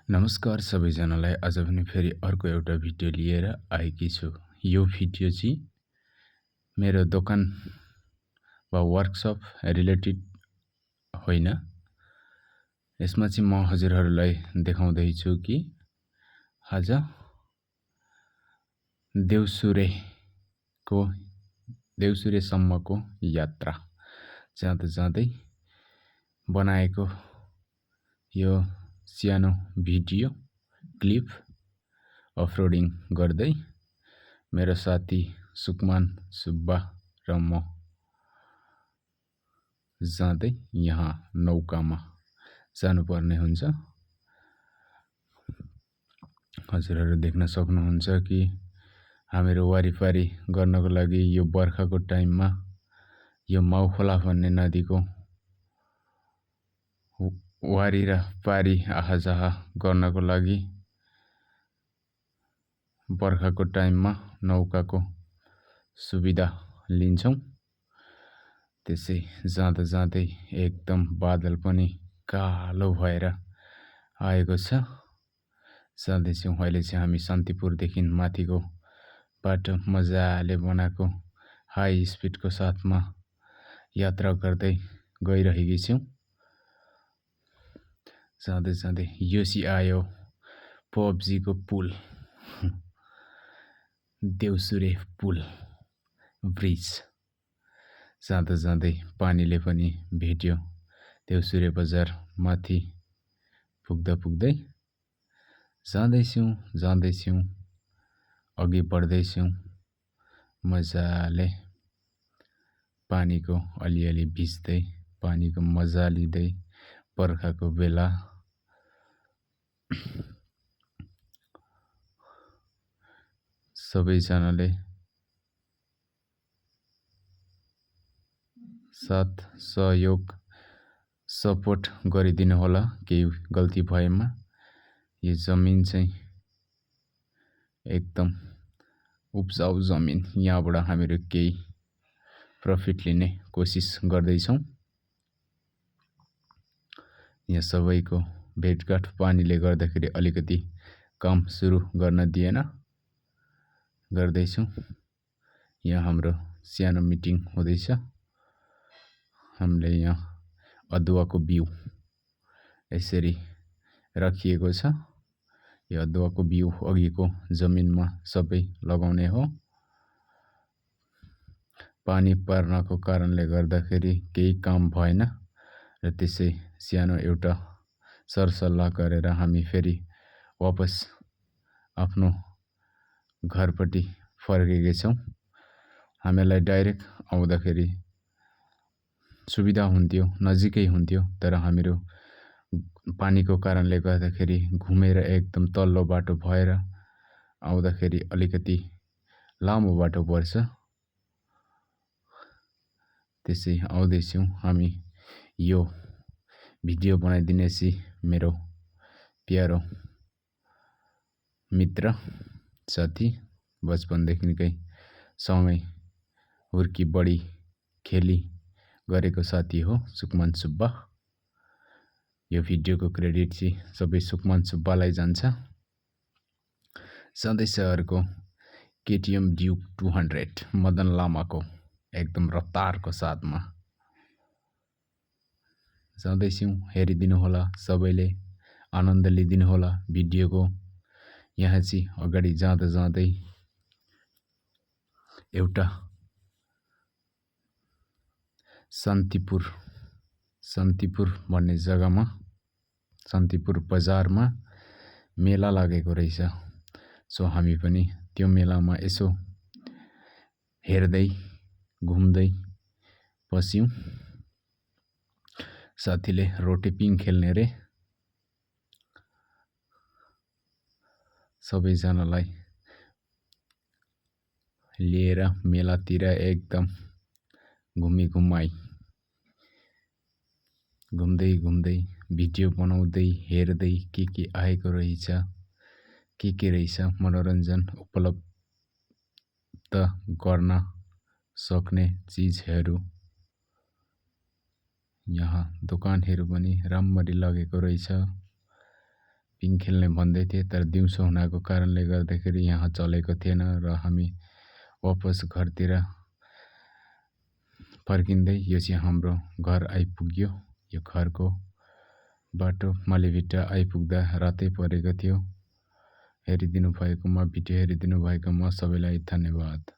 नमस्कार सबैजनालाई। आज पनि फेरि अर्को एउटा भिडियो लिएर आएकी छु। यो भिडियो चाहिँ मेरो दोकान वा वर्कसप रिलेटेड होइन। यसमा चाहिँ म हजुरहरूलाई देखाउँदै छु कि आज देउसुरेसम्मको यात्रा जाँदा जाँदै बनाएको यो सानो भिडियो क्लिप अफरोडिङ गर्दै मेरो साथी सुकमान सुब्बा र म जाँदै यहाँ नौकामा जानुपर्ने हुन्छ। हजुरहरू देख्न सक्नुहुन्छ कि हामीहरू वारिपारी गर्नको लागि यो बर्खाको टाइममा यो माउखोला भन्ने नदीको वारी र पारी आहाजाहा गर्नको लागि बर्खाको टाइममा नौकाको सुविधा लिन्छौं। त्यसै जाँदा जाँदै एकदम बादल पनि कालो भएर आएको छ। जाँदैछौं। अहिले चाहिँ हामी शान्तिपुरदेखि माथिको बाटो मजाले बनाएको हाई स्पिडको साथमा यात्रा गर्दै गइरहेकी छौं। जाँदै जाँदै यो चाहिँ आयो पबजीको पुल, देउसुरे पुल ब्रिज। जाँदा जाँदै पानीले पनि भेट्यो। देउसुरे बजार माथि पुग्दा पुग्दै जाँदैछौं, अघि बढ्दैछौं। मजाले पानीको अलिअलि भिज्दै, पानीको मजा लिँदै, बर्खाको बेला सबैजनाले साथ सहयोग सपोर्ट गरिदिनु होला। केही गल्ती भएमा यो जमिन चाहिँ एकदम उब्जाउ जमिन। यहाँबाट हामीहरू केही प्रफिट लिने कोसिस गर्दैछौं। यहाँ सबैको भेटघाट पानीले गर्दाखेरि अलिकति काम सुरु गर्न दिएन। गर्दैछौं। यहाँ हाम्रो सानो मिटिङ हुँदैछ। हामीले यहाँ अदुवाको बिउ यसरी राखिएको छ। यो अदुवाको बिउ अघिको जमिनमा सबै लगाउने हो। पानी पर्नको कारणले गर्दाखेरि केही काम भएन र त्यसै सानो एउटा सरसल्लाह गरेर हामी फेरि वापस आफ्नो घरपट्टि फर्केका छौं। हामीलाई डाइरेक्ट आउँदाखेरि सुविधा हुन्थ्यो, नजिकै हुन्थ्यो, तर हामीहरू पानीको कारणले गर्दाखेरि घुमेर एकदम तल्लो बाटो भएर आउँदाखेरि अलिकति लामो बाटो पर्छ। त्यसै आउँदैछौं। हामी यो भिडियो बनाइदिनेसी मेरो प्यारो मित्र साथी, बचपनदेखिकै सँगै हुर्की बढी खेली गरेको साथी हो, सुकमान सुब्बा। यो भिडियोको क्रेडिट चाहिँ सबै सुकमान सुब्बालाई जान्छ। सधैँ सहरको केटीएम ड्युक 200 मदन लामाको एकदम रफ्तारको साथमा जाँदैछौं। हेरिदिनु होला, सबैले आनन्द लिदिनु होला भिडियोको। यहाँ चाहिँ अगाडि जाँदा जाँदै एउटा शान्तिपुर भन्ने जग्गामा, शान्तिपुर बजारमा मेला लागेको रहेछ। सो हामी पनि त्यो मेलामा यसो हेर्दै घुम्दै बस्यौं। साथीले रोटेपिङ खेल्ने रे। सबैजनालाई लिएर मेलातिर एकदम घुमाई घुम्दै घुम्दै भिडियो बनाउँदै हेर्दै के आएको रहेछ, के रहेछ मनोरञ्जन उपलब्ध गर्न सक्ने चीजहरू। यहाँ दोकानहरू पनि राम्ररी लगेको रहेछ। पिङ खेल्ने भन्दै थिए, तर दिउँसो हुनाको कारणले गर्दाखेरि यहाँ चलेको थिएन र हामी वापस घरतिर फर्किँदै यो चाहिँ हाम्रो घर आइपुग्यो। यो घरको बाटो मालीभिट्टा आइपुग्दा रातै परेको थियो। हेरिदिनु भएकोमा, भिडियो हेरिदिनु भएकोमा सबैलाई धन्यवाद।